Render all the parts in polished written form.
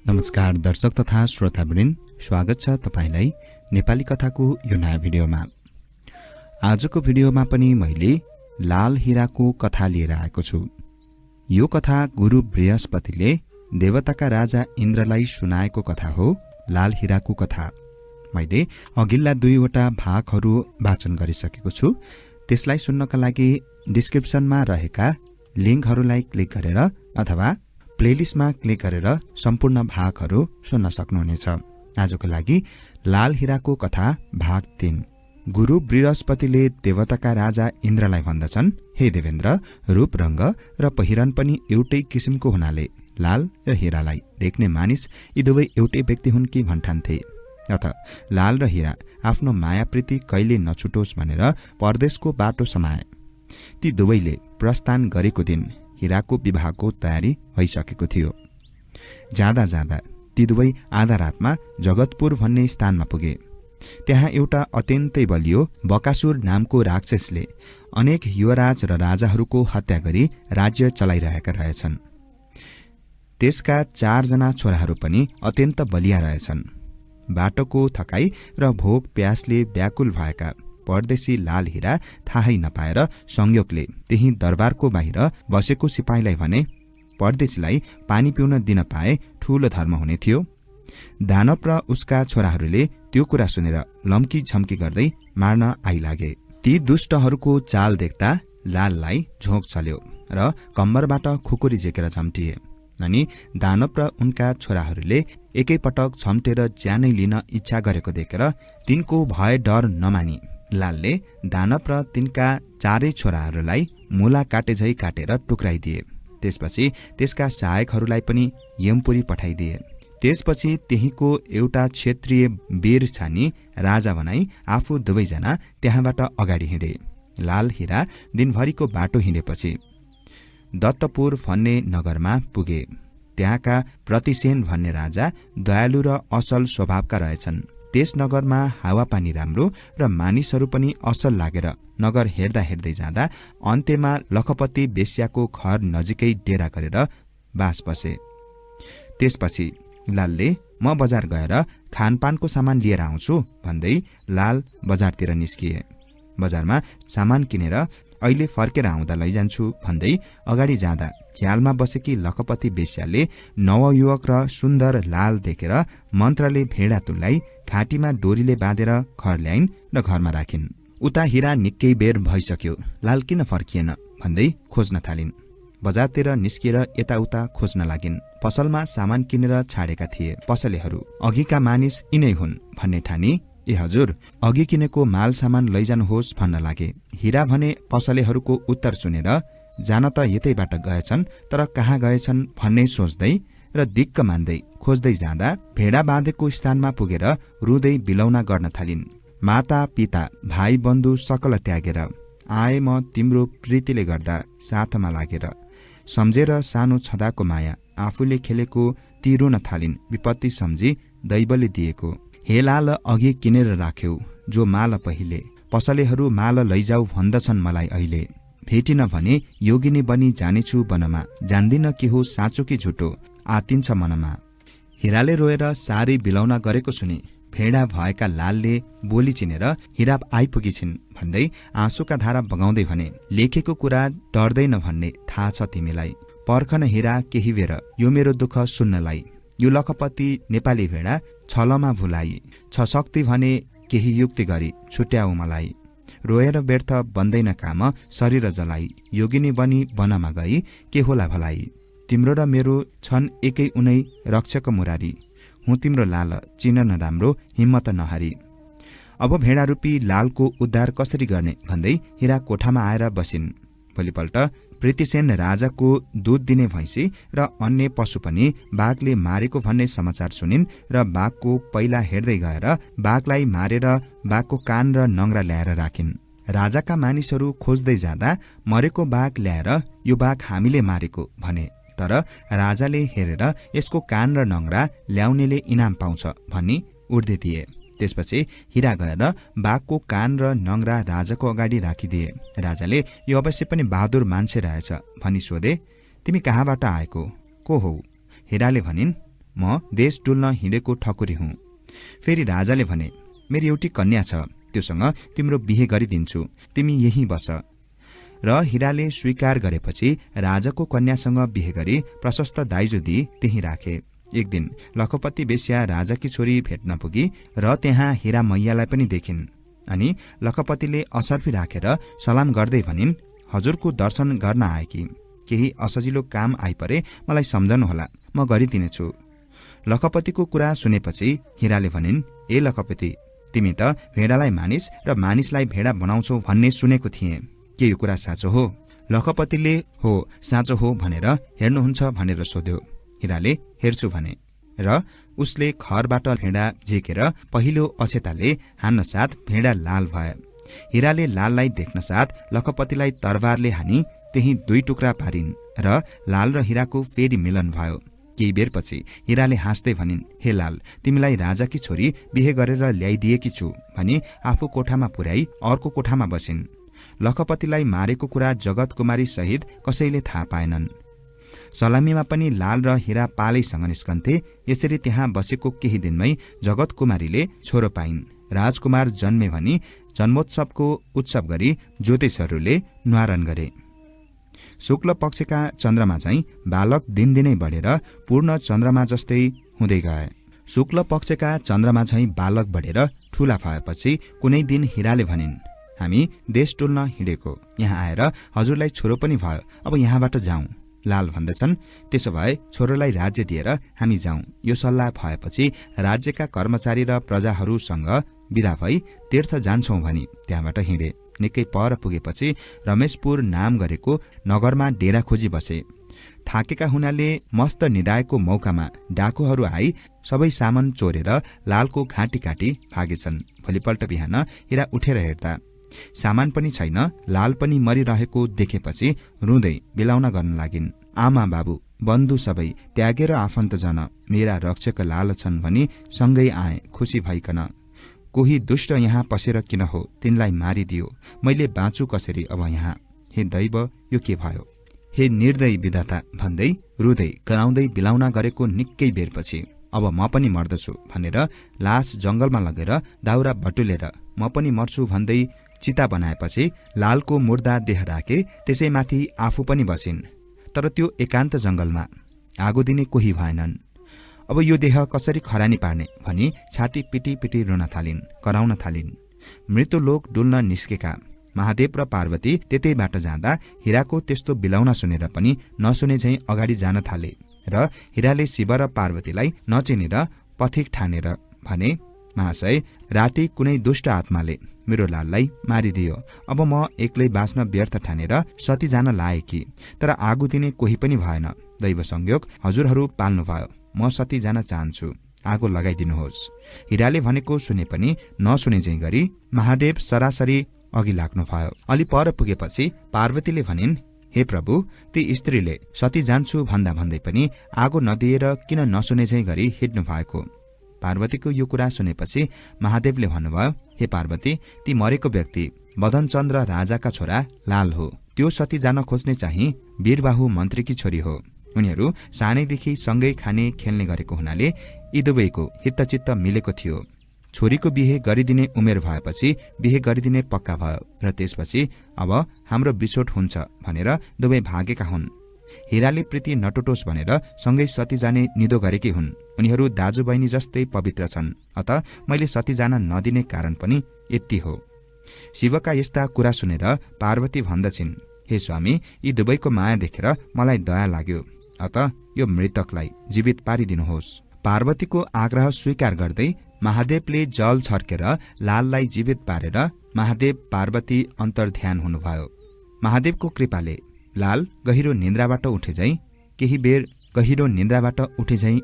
नमस्कार दर्शक तथा श्रोतावृन्द, स्वागत छ तपाईलाई नेपाली कथाको यो नयाँ भिडियोमा। आजको भिडियोमा पनि मैले लाल हिराको कथा लिएर आएको छु। यो कथा गुरु बृहस्पतिले देवताका राजा इन्द्रलाई सुनाएको कथा हो। लाल हिराको कथा मैले अघिल्ला 2वटा भागहरू वाचन गरिसकेको छु। त्यसलाई सुन्नका लागि डिस्क्रिप्सनमा रहेका लिंकहरूलाई क्लिक गरेर अथवा प्लेलिस्टमा क्लिक गरेर सम्पूर्ण भागहरू सुन्न सक्नुहुनेछ। आजको लागि लाल हिराको कथा भाग 3। गुरु बृहस्पतिले देवताका राजा इन्द्रलाई भन्दछन्, हे देवेन्द्र, रूप रंग र पहिरन पनि एउटै किसिमको हुनाले लाल र हिरालाई देख्ने मानिस यी दुवै एउटै व्यक्ति हुन् कि भन्ठान्थे। अथ लाल र हिरा आफ्नो माया प्रीति कहिले नछुटोस् भनेर परदेशको बाटो समाए। ती दुवैले प्रस्थान गरेको दिन हिराको विवाहको तयारी भइसकेको थियो। जाँदा जाँदा ती दुवै आधा रातमा जगतपुर भन्ने स्थानमा पुगे। त्यहाँ एउटा अत्यन्तै बलियो बकासुर नामको राक्षसले अनेक युवराज र राजाहरूको हत्या गरी राज्य चलाइरहेका रहेछन्। त्यसका 4 जना छोराहरू पनि अत्यन्त बलिया रहेछन्। बाटोको थकाई र भोक प्यासले व्याकुल भएका परदेशी लाल हिरा थाहै नपाएर संयोगले त्यही दरबारको बाहिर बसेको सिपाहीलाई भने, परदेशीलाई पानी पिउन दिन पाए ठूलो धर्म हुने थियो। दानव र उसका छोराहरूले त्यो कुरा सुनेर लम्की झम्की गर्दै मार्न आइलागे। ती दुष्टहरूको चाल देख्दा लाललाई झोक चल्यो र कम्मरबाट खुकुरी झिकेर झम्टिए। अनि दानव र उनका छोराहरूले एकैपटक झम्टेर ज्यानै लिन इच्छा गरेको देखेर तिनको भय डर नमानी लालले दानव र तिनका 4 छोराहरूलाई मुला काटेझै काटेर टुक्राइदिए। त्यसपछि त्यसका सहायकहरूलाई पनि यमपुरी पठाइदिए। त्यसपछि त्यहीको एउटा क्षेत्रीय वीर छानी राजा बनाई आफू दुवैजना त्यहाँबाट अगाडि हिँडे। लाल हिरा दिनभरिको बाटो हिँडेपछि दत्तपुर भन्ने नगरमा पुगे। त्यहाँका प्रतिसेन भन्ने राजा दयालु र असल स्वभावका रहेछन्। त्यस नगरमा हावापानी राम्रो र मानिसहरू पनि असल लागेर नगर हेर्दा हेर्दै जाँदा अन्त्यमा लखपति बेस्याको घर नजिकै डेरा गरेर बास बसे। त्यसपछि लालले म बजार गएर खानपानको सामान लिएर आउँछु भन्दै लाल बजारतिर निस्किए। बजारमा सामान किनेर अहिले फर्केर आउँदा लैजान्छु भन्दै अगाडि जाँदा झ्यालमा बसेकी लखपति बेस्याले नवयुवक र सुन्दर लाल देखेर मन्त्रले भेडा तुल्याई घाँटीमा डोरीले बाँधेर घर ल्याइन् र घरमा राखिन्। उता हिरा निकै बेर भइसक्यो, लाल किन फर्किएन भन्दै खोज्न थालिन्। बजारतिर निस्किएर यताउता खोज्न लागिन्। पसलमा सामान किनेर छाडेका थिए। पसलेहरू अघिका मानिस यिनै हुन् भन्ने ठानी, ए हजुर, अघि किनेको माल सामान लैजानुहोस् भन्न लागे। हिरा भने पसलेहरूको उत्तर सुनेर जान त यतैबाट गएछन्, तर कहाँ गएछन् भन्ने सोच्दै र दिक्क मान्दै खोज्दै जाँदा भेडा बाँधेको स्थानमा पुगेर रुँदै बिलौना गर्न थालिन्। माता पिता भाइ बन्धु सकल त्यागेर आए म तिम्रो प्रीतिले गर्दा साथमा लागेर, सम्झेर सानो छदाको माया आफूले खेलेको ती रुन थालिन्। विपत्ति सम्झी दैवले दिएको, हे लाल अघि किनेर राख्यौ जो माल पहिले, पसलेहरू माल लैजाऊ भन्दछन् मलाई अहिले। भेटिन भने योगिनी बनी जानेछु वनमा, जान्दिन के हो साँचो कि झुटो आतिन्छ मनमा। हिराले रोएर सारी बिलौना गरेको सुनि भेडा भएका लालले बोली चिनेर हिरा आइपुगी छिन् भन्दै आँसुका धारा बगाउँदै भने, लेखेको कुरा डर्दैन भन्ने थाहा छ तिमीलाई। पर्खन हिरा केही बेर यो मेरो दुःख सुन्नलाई। यो लखपति नेपाली भेडा छलमा भुलाई, छ शक्ति भने केही युक्ति गरी छुट्याऊ मलाई। रोएर व्यर्थ बन्दैन काम शरीर जलाई, योगिनी बनी वनमा गई के होला भलाई। तिम्रो र मेरो छन् एकै उनै रक्षक मुरारी, हुँ तिम्रो लाल चिन्न राम्रो हिम्मत नहारी। अब भेडा रूपी लालको उद्धार कसरी गर्ने भन्दै हिरा कोठामा आएर बसिन्। भोलिपल्ट प्रीतिसेन राजाको दूध दिने भैँसी र अन्य पशु पनि बाघले मारेको भन्ने समाचार सुनिन् र बाघको पहिला हेर्दै गएर बाघलाई मारेर बाघको कान र नङ्ग्रा ल्याएर राखिन्। राजाका मानिसहरू खोज्दै जाँदा मरेको बाघ ल्याएर यो बाघ हामीले मारेको भने, तर राजाले हेरेर यसको कान र नङ्ग्रा ल्याउनेले इनाम पाउँछ भनी उड्दै दिए। त्यसपछि हिरा गएर बाघको कान र नङ्ग्रा राजाको अगाडि राखिदिए। राजाले यो अवश्य पनि बहादुर मान्छे रहेछ भनी सोधे, तिमी कहाँबाट आएको को हौ? हिराले भनिन्, म देश डुल्न हिँडेको ठकुरी हुँ। फेरि राजाले भने, मेरी एउटी कन्या छ, त्योसँग तिम्रो बिहे गरिदिन्छु, तिमी यही बस। र हिराले स्वीकार गरेपछि राजाको कन्यासँग बिहे गरी प्रशस्त दाइजो दिई त्यही राखे। एक दिन लखपति बेश्या राजाकी छोरी भेट्न पुगी र त्यहाँ हिरा मैयालाई पनि देखिन्। अनि लखपतिले असर्फी राखेर सलाम गर्दै भनिन्, हजुरको दर्शन गर्न आएकी, केही असजिलो काम आइपरे मलाई सम्झनुहोला, म गरिदिनेछु। लखपतिको कुरा सुनेपछि हिराले भनिन्, ए लखपति, तिमी त भेडालाई मानिस र मानिसलाई भेडा बनाउँछौ भन्ने सुनेको थिएँ, के यो कुरा साँचो हो? लखपतिले हो साँचो हो भनेर हेर्नुहुन्छ भनेर सोध्यो। हिराले हेर्छु भने र उसले घरबाट भेडा झिकेर पहिलो अछेताले हान्न साथ भेडा लाल भए। हिराले लाललाई देख्न साथ लखपतिलाई तरबारले हानी त्यही 2 टुक्रा पारिन् र लाल र हिराको फेरि मिलन भयो। केही बेरपछि हिराले हाँस्दै भनिन्, हे लाल, तिमीलाई राजाकी छोरी बिहे गरेर ल्याइदिएकी छु भनी आफू कोठामा पुर्याई अर्को कोठामा बसिन्। लखपतिलाई मारेको कुरा जगत कुमारी सहित कसैले थाहा पाएनन्। सलामीमा पनि लाल र हिरा पालैसँग निस्कन्थे। यसरी त्यहाँ बसेको केही दिनमै जगत कुमारीले छोरो पाइन्। राजकुमार जन्मे भनी जन्मोत्सवको उत्सव गरी ज्योतिषहरूले न्वारण गरे। शुक्ल पक्षका चन्द्रमा चाहिँ बालक दिनदिनै बढेर पूर्ण चन्द्रमा जस्तै हुँदै गए। शुक्ल पक्षका चन्द्रमा चाहिँ बालक बढेर ठूला भएपछि कुनै दिन हिराले भनिन्, हामी देश डुल्न हिँडेको, यहाँ आएर हजुरलाई छोरो पनि भयो, अब यहाँबाट जाउँ। लाल भन्दछन्, त्यसो भए छोरोलाई राज्य दिएर हामी जाउँ। यो सल्लाह भएपछि राज्यका कर्मचारी र प्रजाहरूसँग विदा भई तीर्थ जान्छौं भनी त्यहाँबाट हिँडे। निकै पर पुगेपछि रमेशपुर नाम गरेको नगरमा डेरा खोजी बसे। थाकेका हुनाले मस्त निदाएको मौकामा डाकुहरू आई सबै सामान चोरेर लालको घाँटी काटी भागेछन्। भोलिपल्ट बिहान हिरा उठेर हेर्दा सामान पनि छैन। लाल पनि मरिरहेको देखेपछि रुँदै बिलाउन गर्न लागिन्। आमा बाबु बन्धु सबै त्यागेर आफन्तजन मेरा रक्षक लाल छन् भनी सँगै आए खुसी भइकन। कोही दुष्ट यहाँ पसेर किन हो, तिनलाई मारिदियो, मैले बाँचु कसरी अब यहाँ? हे दैव, यो के भयो? हे निर्दयी विधाता भन्दै रुँदै कराउँदै बिलाउन गरेको निकै बेरपछि अब म पनि मर्दछु भनेर लास जंगलमा लगेर दाउरा बटुलेर म पनि मर्छु भन्दै चिता बनाएपछि लालको मुर्दा देह राखे। त्यसैमाथि आफू पनि बसिन्। तर त्यो एकान्त जंगलमा आगो दिने कोही भएनन्। अब यो देह कसरी खरानी पार्ने भनी छाती पिटी पिटी रुन थालिन्, कराउन थालिन्। मृत्युलोक डुल्न निस्केका महादेव र पार्वती त्यतैबाट जाँदा हिराको त्यस्तो बिलाउन सुनेर पनि नसुने झैं अगाडि जान थाले र हिराले शिव र पार्वतीलाई नचिनेर पथिक ठानेर भने, महाशय, राति कुनै दुष्ट आत्माले मेरो लाललाई मारिदियो। अब म एक्लै बाँच्न व्यर्थ ठानेर सती जान लाएकी, तर आगो दिने कोही पनि भएन। दैव संयोग हजुरहरू पाल्नुभयो, म सती जान चाहन्छु, आगो लगाइदिनुहोस्। हिराले भनेको सुने पनि नसुने झैं गरी महादेव सरासरी अघि लाग्नुभयो। अलि पर पुगेपछि पार्वतीले भनिन्, हे प्रभु, ती स्त्रीले सती जान्छु भन्दा भन्दै पनि आगो नदिएर किन नसुने झैं गरी हिँड्नु भएको? पार्वतीको यो कुरा सुनेपछि महादेवले भन्नुभयो, हे पार्वती, ती मरेको व्यक्ति मदनचन्द्र राजाका छोरा लाल हो। त्यो सती जान खोज्ने चाहिँ वीरबाहु मन्त्रीकी छोरी हो। उनीहरू सानैदेखि सँगै खाने खेल्ने गरेको हुनाले यी दुवैको हितचित्त मिलेको थियो। छोरीको बिहे गरिदिने उमेर भएपछि बिहे गरिदिने पक्का भयो र त्यसपछि अब हाम्रो बिछोट हुन्छ भनेर दुवै भागेका हुन्। हिराले प्रीति नटुटोस् भनेर सँगै सती जाने निदो गरेकी हुन्। उनीहरू दाजुबहिनी जस्तै पवित्र छन्। अत मैले सती जान नदिने कारण पनि यति हो। शिवका यस्ता कुरा सुनेर पार्वती भन्दछिन्, हे स्वामी, यी दुवैको माया देखेर मलाई दया लाग्यो, अत यो मृतकलाई जीवित पारिदिनुहोस्। पार्वतीको आग्रह स्वीकार गर्दै महादेवले जल छर्केर लाललाई जीवित पारेर महादेव पार्वती अन्तर्ध्यान हुनुभयो। महादेवको कृपाले लाल गहिरो निन्द्राबाट उठे झैं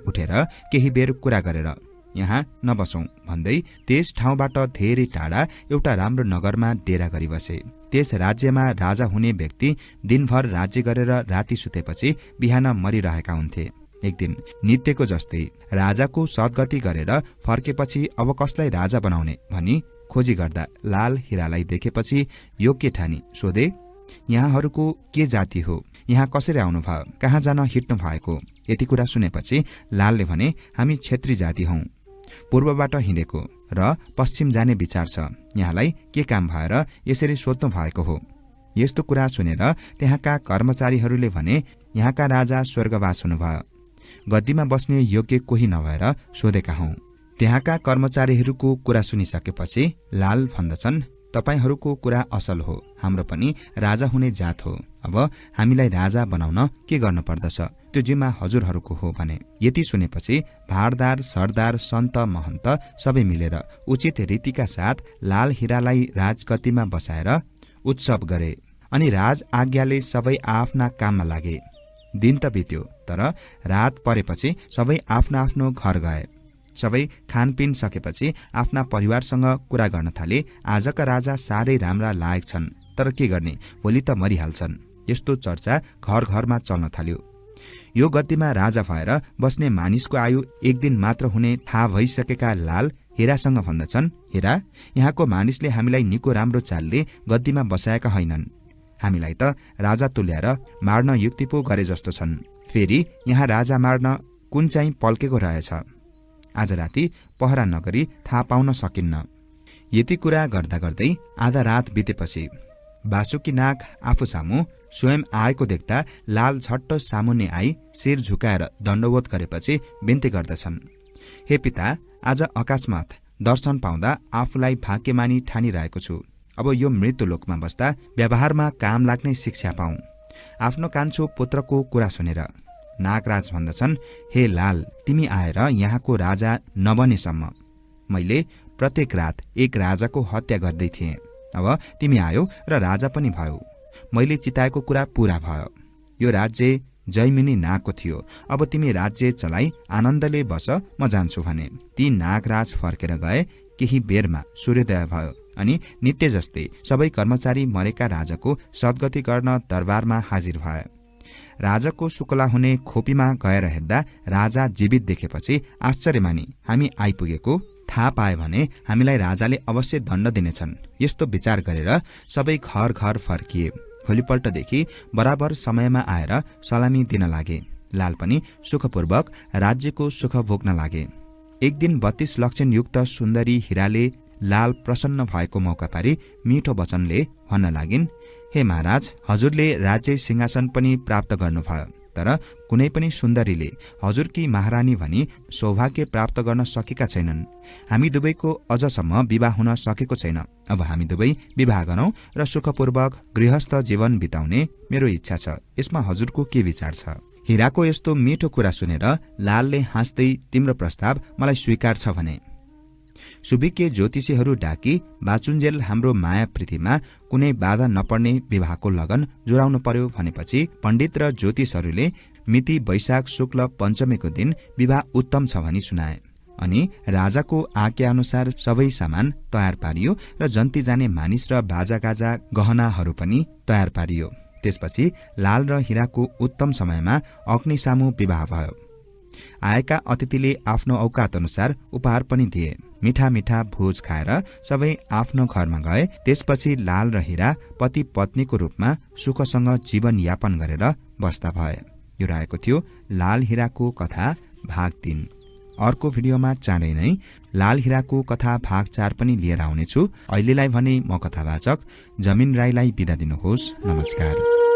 उठेर केही बेर कुरा गरेर यहाँ नबसौं भन्दै त्यस ठाउँबाट धेरै टाढा एउटा राम्रो नगरमा डेरा गरी बसे। त्यस राज्यमा राजा हुने व्यक्ति दिनभर राज्य गरेर राति सुतेपछि बिहान मरिरहेका हुन्थे। एक दिन नित्यको जस्तै राजाको सद्गति गरेर फर्केपछि अब कसलाई राजा बनाउने भनी खोजी गर्दा लाल हिरालाई देखेपछि योग्य ठानी सोधे, यहाँहरूको के जाति हो? यहाँ कसरी आउनुभयो? कहाँ जान हिँड्नु भएको? यति कुरा सुनेपछि लालले भने, हामी क्षेत्री जाति हौं, पूर्वबाट हिँडेको र पश्चिम जाने विचार छ। यहाँलाई के काम भएर यसरी सोध्नु भएको हो? यस्तो कुरा सुनेर त्यहाँका कर्मचारीहरूले भने, यहाँका राजा स्वर्गवास हुनुभयो, गद्दीमा बस्ने योग्य कोही नभएर सोधेका हौं। त्यहाँका कर्मचारीहरूको कुरा सुनिसकेपछि लाल भन्दछन्, तपाईहरूको कुरा असल हो, हाम्रो पनि राजा हुने जात हो। अब हामीलाई राजा बनाउन के गर्नु पर्दछ? त्यो जिम्मा हजुरहरूको हो भने। यति सुनेपछि भारदार, सरदार, सन्त, महन्त सबै मिलेर उचित रीतिका साथ लाल हिरालाई राजगद्दीमा बसाएर उत्सव गरे। अनि राज आज्ञाले सबै आफ्ना काममा लागे। दिन त बित्यो, तर रात परेपछि सबै आफ्नो आफ्नो घर गए। सबै खानपिन सकेपछि आफ्ना परिवारसँग कुरा गर्न थाले। आजका राजा साह्रै राम्रा लायक छन्, तर के गर्ने, भोलि त मरिहाल्छन्। यस्तो चर्चा घर घरमा चल्न थाल्यो। यो गद्दीमा राजा भएर बस्ने मानिसको आयु एक दिन मात्र हुने थाहा भइसकेका लाल हिरासँग भन्दछन्, हिरा, यहाँको मानिसले हामीलाई निको राम्रो चालले गद्दीमा बसाएका होइनन्। हामीलाई त राजा तुल्याएर मार्न युक्ति पो गरे जस्तो छन्। फेरि यहाँ राजा मार्न कुन चाहिँ पल्केको रहेछ? आज राति पहरा नगरी थाहा पाउन सकिन्न। यति कुरा गर्दा गर्दै आधा रात बितेपछि बासुकी नाग आफू सामु स्वयं आएको देख्दा लाल झट्ट सामुन्ने आई शिर झुकाएर दण्डवत गरेपछि बिन्ती गर्दछन्, हे पिता, आज अकस्मात दर्शन पाउँदा आफूलाई भाग्यमानी ठानिरहेको छु। अब यो मृत्यु लोकमा बस्दा व्यवहारमा काम लाग्ने शिक्षा पाऊ। आफ्नो कान्छो पुत्रको कुरा सुनेर नागराज भन्दछन्, हे लाल, तिमी आएर यहाँको राजा नबनेसम्म मैले प्रत्येक रात एक राजाको हत्या गर्दै थिएँ। अब तिमी आयो र राजा पनि भयो। मैले चिताएको कुरा पूरा भयो। यो राज्य जैमिनी नागको थियो। अब तिमी राज्य चलाई आनन्दले बस, म जान्छु भने। ती नागराज फर्केर गए। केही बेरमा सूर्योदय भयो अनि नित्य जस्तै सबै कर्मचारी मरेका राजाको सद्गति गर्न दरबारमा हाजिर भए। राजाको शुक्ला हुने खोपीमा गएर हेर्दा राजा जीवित देखेपछि आश्चर्य मानी हामी आइपुगेको थाहा पाए भने हामीलाई राजाले अवश्य दण्ड दिनेछन्। यस्तो विचार गरेर सबै घर घर फर्किए। भोलिपल्टदेखि बराबर समयमा आएर सलामी दिन लागे। लाल पनि सुखपूर्वक राज्यको सुख भोग्न लागे। एक दिन 32 लक्षण युक्त सुन्दरी हिराले लाल प्रसन्न भएको मौका पारी मिठो वचनले भन्न लागिन्, हे महाराज, हजुरले राज्य सिंहासन पनि प्राप्त गर्नुभयो, तर कुनै पनि सुन्दरीले हजुरकी महारानी भनी सौभाग्य प्राप्त गर्न सकेका छैनन्। हामी दुवैको अझसम्म विवाह हुन सकेको छैन। अब हामी दुवै विवाह गरौं र सुखपूर्वक गृहस्थ जीवन बिताउने मेरो इच्छा छ। यसमा हजुरको के विचार छ? हिराको यस्तो मिठो कुरा सुनेर लालले हाँस्दै, तिम्रो प्रस्ताव मलाई स्वीकार छ भने। सुविज्ञ ज्योतिषीहरू डाकी बाचुन्जेल हाम्रो माया प्रीतिमा कुनै बाधा नपर्ने विवाहको लगन जोडाउनु पर्यो भनेपछि पण्डित र ज्योतिषहरूले मिति वैशाख शुक्ल पञ्चमीको दिन विवाह उत्तम छ भनी सुनाए। अनि राजाको आज्ञा अनुसार सबै सामान तयार पारियो र जन्ती जाने मानिस र बाजागाजा गहनाहरू पनि तयार पारियो। त्यसपछि लाल र हिराको उत्तम समयमा अग्निसामु विवाह भयो। आएका अतिथिले आफ्नो औकात अनुसार उपहार पनि दिए। मिठा मिठा भोज खाएर सबै आफ्नो घरमा गए। त्यसपछि लाल र हिरा पति पत्नीको रूपमा सुखसँग जीवन यापन गरेर बस्दा भए। यो रहेको थियो लाल हिराको कथा भाग 3। अर्को भिडियोमा चाँडै नै लाल हिराको कथा भाग 4 पनि लिएर आउनेछु। अहिलेलाई भने म कथावाचक जमिन राईलाई बिदा दिनुहोस्। नमस्कार।